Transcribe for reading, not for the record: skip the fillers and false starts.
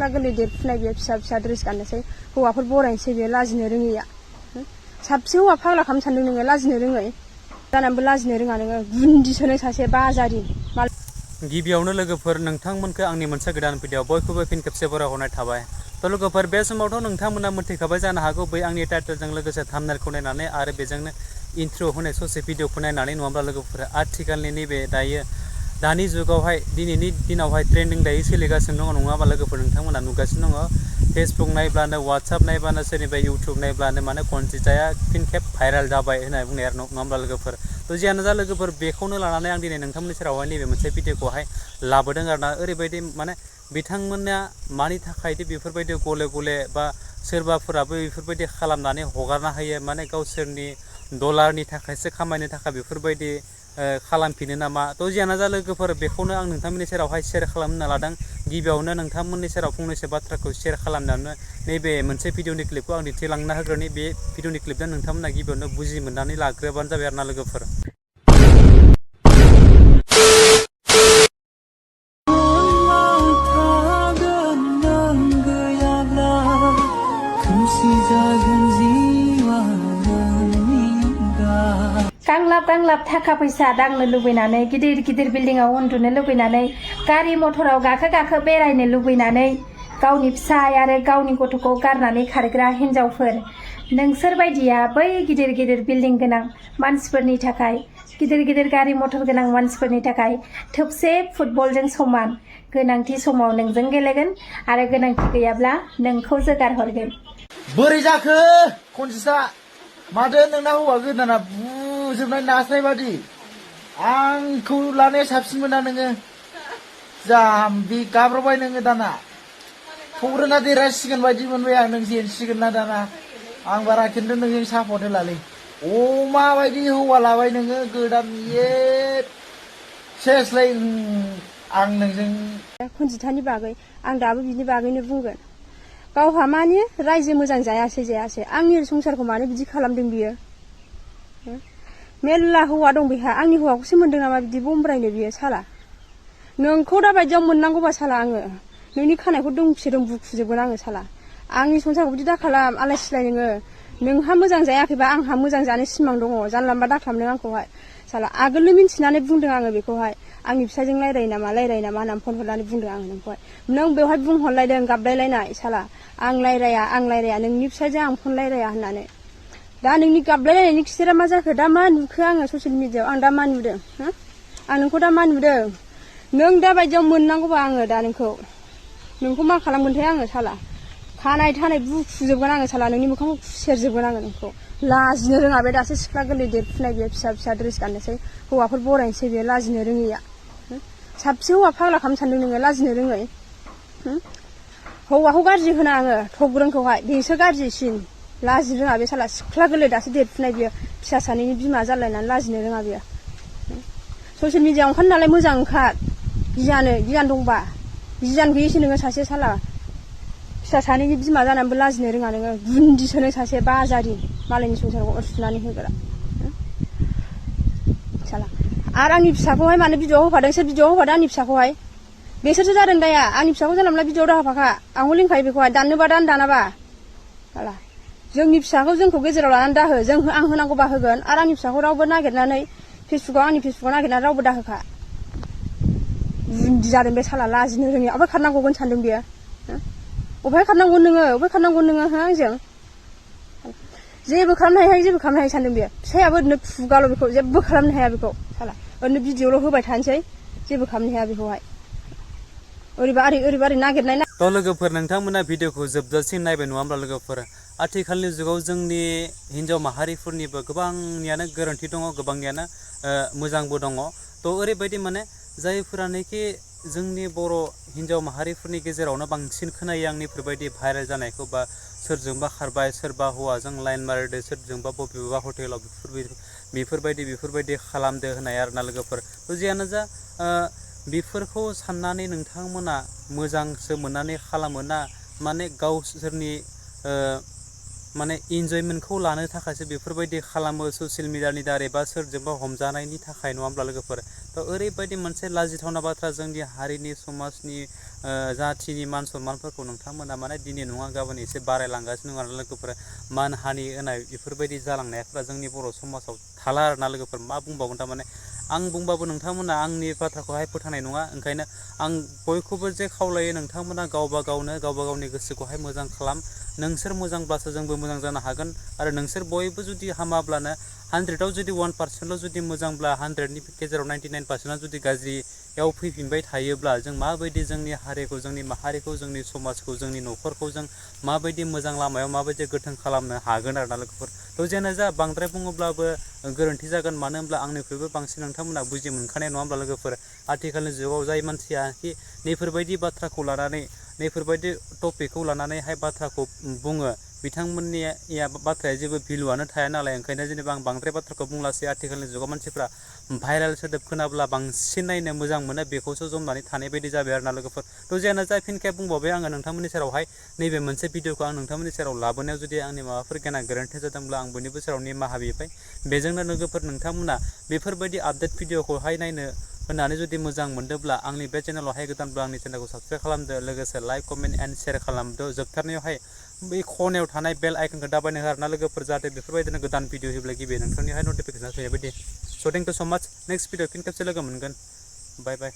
सिख्ला गोरलै देरफुनाय बियो फिसा फिसा ड्रेस गाननोसै हौवाफोर बरायनोसै बियो लाजिनो रोङैया साबसे हौवा फाग्ला खालामनो सानदों नोङो लाजिनो रोङै जानानैबो लाजिनो रोङा नोङो गुन्दिसो नों सासे बाजारि गिबियावनो लोगोफोर नोंथांमोनखौ आंनि मोनसे गोदान भिडिअ बयखौबो फिन खेबसे बरायहरनाय थाबाय थ' लोगोफोर बे समावथ' नोंथांमोना मोनथिखाबाय जानो हागौ बै आंनि टाइटेलजों लोगोसे थाम्बनेलखौ नायनानै आरो बेजोंनो इन्ट्र' होनाय ससे भिडिअखौ नायनानै नङाब्ला लोगोफोर आथिखालनि नैबे दानि जुगावहाय दिनैनि दिनावहाय ट्रेन्डिं दायो सोलिगासिनो दङ नङाबा लोगोफोर नोंथांमोना नुगासिनो दङ फेसबुक नायब्लानो वाट्सएप नायब्लानो सोरनिबा इउटुब नायब्लानो माने कनजिताया फिन खेब भाइरेल जाबाय होननानै बुंनाय आरो नङा होमब्ला लोगोफोर थ' जियानो जा लोगोफोर बेखौनो लानानै आं दिनै नोंथांमोननि सेरावहाय नैबे मोनसे भिडिअखौहाय लाबोदों आरोना ओरैबायदि माने बिथांमोना मानि थाखायदि बेफोरबायदि गले गले बा सोरबाफोराबो बेफोरबायदि खालामनानै हगारना होयो माने गावसोरनि डलारनि थाखायसो खामायनो थाखाय बेफोरबायदि खालामफिनो नामा थ' जियानो जा लोगोफोर बेखौनो आं नोंथांमोननि सेरावहाय शेयार खालामनो लादों गिबियावनो नोंथांमोननि सेराव फंनैसो बाथ्राखौ शेयार खालामनानै नैबे मोनसे भिडिअनि क्लिपखौ आं दिन्थिलांना होग्रोनि बे भिडिअनि क्लिपजों नोंथांमोना गिबियावनो बुजि मोननानै लाग्रोबानो जाबाय आरोना लोगोफोर गांलाब थाखा फैसा दांनो लुबैनानै गिदिर गिदिर बिल्डिंआव उन्दुनो लुबैनानै गारि मथराव गाखो बेरायनो लुबैनानै गावनि फिसाय आरो गावनि गथ'खौ गारनानै खारग्रा हिनजावफोर नोंसोर बायदिया बै गिदिर गिदिर बिल्डिं गोनां मानसिफोरनि थाखाय गिदिर गिदिर गारि मथर गोनां मानसिफोरनि थाखाय थोबसे फुटबलजों समान गोनांथि समाव नोंजों गेलेगोन आरो गोनांथि गैयाब्ला नोंखौ जोगार हरगोन बोरै जाखो खनजिता माथो नोंना हौवा गोदाना बुजोबनाय नास्राय बादि आंखौ लानाया साबसिन मोना नोङो जाम्बि गाब्रबाय नोङो दाना थग्रोना देरहासिगोन बायदि मोनबाय आं नों जेनसिगोन ना दाना आं बारा खिन्थु नोंजों सापर्ट होलालै अमा बायदि हौवा लाबाय नोङो गोदान ये सेसलाय आं नोंजों खनजितानि बागै आं दाबो बिनि बागैनो बुंगोन गावहा माने रायजो मोजां जायासै आंनि संसारखौ मानो बिदि खालामदों बियो मेल्ला हौवा दं बेहा आंनि हौवाखौसो मोनदों नामा बिदि बमब्रायनो बियो साला नोंखौ दा बायदियाव मोननांगौबा साला आङो नोंनि खानायखौ दोंसे बुखुजोबगोन आङो साला आंनि संसारखौ बिदि दा खालाम आलाय सिलाय नोंहा मोजां जायाखैबा आंहा मोजां जानो सिमां दङ जानला मोनला दाखालाम नों आंखौहाय साला आगोलनो मिन्थिनानै बुंदों आङो बेखौहाय आंनि फिसायजों रायरायो नामा होननानै फन हरनानै बुंदों आङो नोंखौहाय नों बेवहाय बुंहरलायदों गाबलायलायनाय साला आं रायराया नोंनि फिसायजों आं फन रायराया होननानै दा नोंनि गाबलायलायनायनि खिथेरा मा जाखो दा मा नुखो आङो ससियेल मिडियायाव आं दा मा नुदों आं नोंखौ दा मा नुदों नों दा बायदियाव मोननांगौबा आङो दा नोंखौ मा खालामगोनथाय आङो साला खानाय थानाय बुखुजोबगोन आङो साला नोंनि मोखांखौ खुसेरजोबगोन आङो नोंखौ लाजिनो रोङा बे दासो सिख्ला गोरलै देरफुनाय बियो फिसा फिसा ड्रेस गाननोसै हौवाफोर बरायनोसै बियो लाजिनो रोङैया साबसे हौवा फाग्ला खालामनो सानदों नोङो लाजिनो रोङै हौवाखौ गाज्रि होना आङो थग्रोनखौहाय बेसो गाज्रिसिन लाजिनो रोङा बे साला सिख्ला गोरलै दासो देरफुनाय बियो फिसा सानैनि बिमा जालायनानै लाजिनो रोङा बियो ससियेल मिडियायाव ओंखारनो नालाय मोजां ओंखार गियान दंबा गियान गैयैसो नोङो सासे साला फिसा सानैनि बिमा जानानैबो लाजिनो रोङा नोङो गुन्दिसो नों सासे बाजारि मालायनि संसारखौ अरसुनानै होग्रा साला आरो आंनि फिसाखौहाय मानो भिडिअआव होफादों सोर भिडिअआव होफादों आंनि फिसाखौहाय बेसोरसो जादों दाया आंनि फिसाखौ जानला मोनला भिडिअआव दाहोफाखा आंबो लिंखायो बेखौहाय दाननोबा दानाबा साला जोंनि फिसाखौ जोंखौ गेजेराव लानानै दाहो आं होनांगौबा होगोन आरो आंनि फिसाखौ रावबो नागिरनानै आंनि फेसबुकाव नागिरनानै रावबो दाहोखा गुन्दि जादों बे साला लाजिनो रोङि अबहाय खारनांगौगोन सानदों बियो अबहाय खारनांगौ नोङो आंजों जेबो खालामनो हाया सानदों बियो फिसायाबो ओरैनो खुगाल' बेखौ जेबो खालामनो हाया बेखौ साला ओरैनो भिडिअल' होबाय थानोसै जेबो खालामनो हाया बेखौहाय ओरैबा नागिरनाय थ' लोगोफोर नोंथांमोना भिडिअखौ जोबजासिम नायबाय नङा होमब्ला लोगोफोर आथिखालनि जुगाव जोंनि हिन्जाव माहारिफोरनिबो गोबांनियानो गोरोन्थि दङ गोबांनियानो मोजांबो दङ थ' ओरैबायदि माने जायफोरानोखि जोंनि बर' हिन्जाव माहारिफोरनि गेजेरावनो बांसिन खोनायो आं बेफोरबायदि भाइरेल जानायखौ बा सोरजोंबा खारबाय सोरबा हौवाजों लाइन मारिदो सोरजोंबा बबेबा हटेलाव बेफोरबायदि खालामदो होननाय आरोना लोगोफोर थ' जियानो जा बेफोरखौ साननानै नोंथांमोना मोजांसो मोननानै खालामो ना माने गावसोरनि माने इन्जयमेन्टखौ लानो थाखायसो बेफोरबायदि खालामो ससियेल मिडियानि दारै बा सोरजोंबा हमजानायनि थाखाय नङा होमब्ला लोगोफोर थ' ओरैबायदि मोनसे लाजिथावना बाथ्रा जोंनि हारिनि समाजनि जाथिनि मान सनमानफोरखौ नोंथांमोना माने दिनै नङा गाबोन एसे बारायलांगासिनो दं आरो लोगोफोर मान हानि होनाय बेफोरबायदि जालांनायफोरा जोंनि बर' समाजाव थाला आरोना लोगोफोर मा बुंबावगोन थारमाने आं बुंबाबो नोंथांमोना आंनि बाथ्राखौहाय फोथायनाय नङा ओंखायनो आं बयखौबो जे खावलायो नोंथांमोना गावबा गावनि गोसोखौहाय मोजां खालाम नोंसोर मोजांब्लासो जोंबो मोजां जानो हागोन आरो नोंसोर बयबो जुदि हामाब्लानो 100आव जुदि 1%ल' जुदि मोजांब्ला 100नि गेजेराव 99%आ जुदि गाज्रियाव फैफिनबाय थायोब्ला जों माबायदि जोंनि हारिखौ जोंनि माहारिखौ जोंनि समाजखौ जोंनि न'खरखौ जों माबायदि मोजां लामायाव माबायदि गोथों खालामनो हागोन आरोना लोगोफोर थ' जेनो जा बांद्राय बुङोब्लाबो गोरोन्थि जागोन मानो होनब्ला आंनिख्रुइबो बांसिन नोंथांमोना बुजि मोनखानाय नङा होमब्ला लोगोफोर आथिखालनि जुगाव जाय मानसिया नैफोरबायदि बाथ्राखौ लानानै नैफोरबायदि टपिकखौ लानानैहाय बाथ्राखौ बुङो बिथांमोननि बाथ्राया जेबो भेलुआनो थाया नालाय ओंखायनो जेनेबा आं बांद्राय बाथ्राखौ बुंलासै आथिखालनि जुगाव मानसिफ्रा भाइरेल सोदोब खोनाब्ला बांसिन नायनो मोजां मोनो बेखौसो जमनानै थानाय बायदि जाबाय आरोना लोगोफोर थ' जियानो जा फिन खेब बुंबावबाय आङो नोंथांमोननि सेरावहाय नैबे मोनसे भिडिअखौ आं नोंथांमोननि सेराव लाबोनायाव जुदि आंनि माबाफोर गेना गोरोन्थि जादोंब्ला आं बयनिबो सेराव निमाहा बिबाय बेजोंनो लोगोफोर नोंथांमोना बेफोरबायदि आपडेट भिडिअखौहाय नायनो होननानै जुदि मोजां मोनदोंब्ला आंनि बे चेनेलावहाय गोदानब्ला आंनि चेनेलखौ साबसक्राइब खालामदो लोगोसे लाइक कमेन्ट एन्ड शेयार खालामदो जोबथारनायावहाय बै खनायाव थानाय बेल आइकनखौ दाबायनो हो आरोना लोगोफोर जाहाथे बेफोरबायदिनो गोदान भिडिअ होयोब्ला गिबि नोंथांनिहाय नटिफिकेसन फैनाय बायदि स' थेंक इउ स' माच नेक्स्ट भिडिअ फिन खेबसे लोगो मोनगोन बाय बाय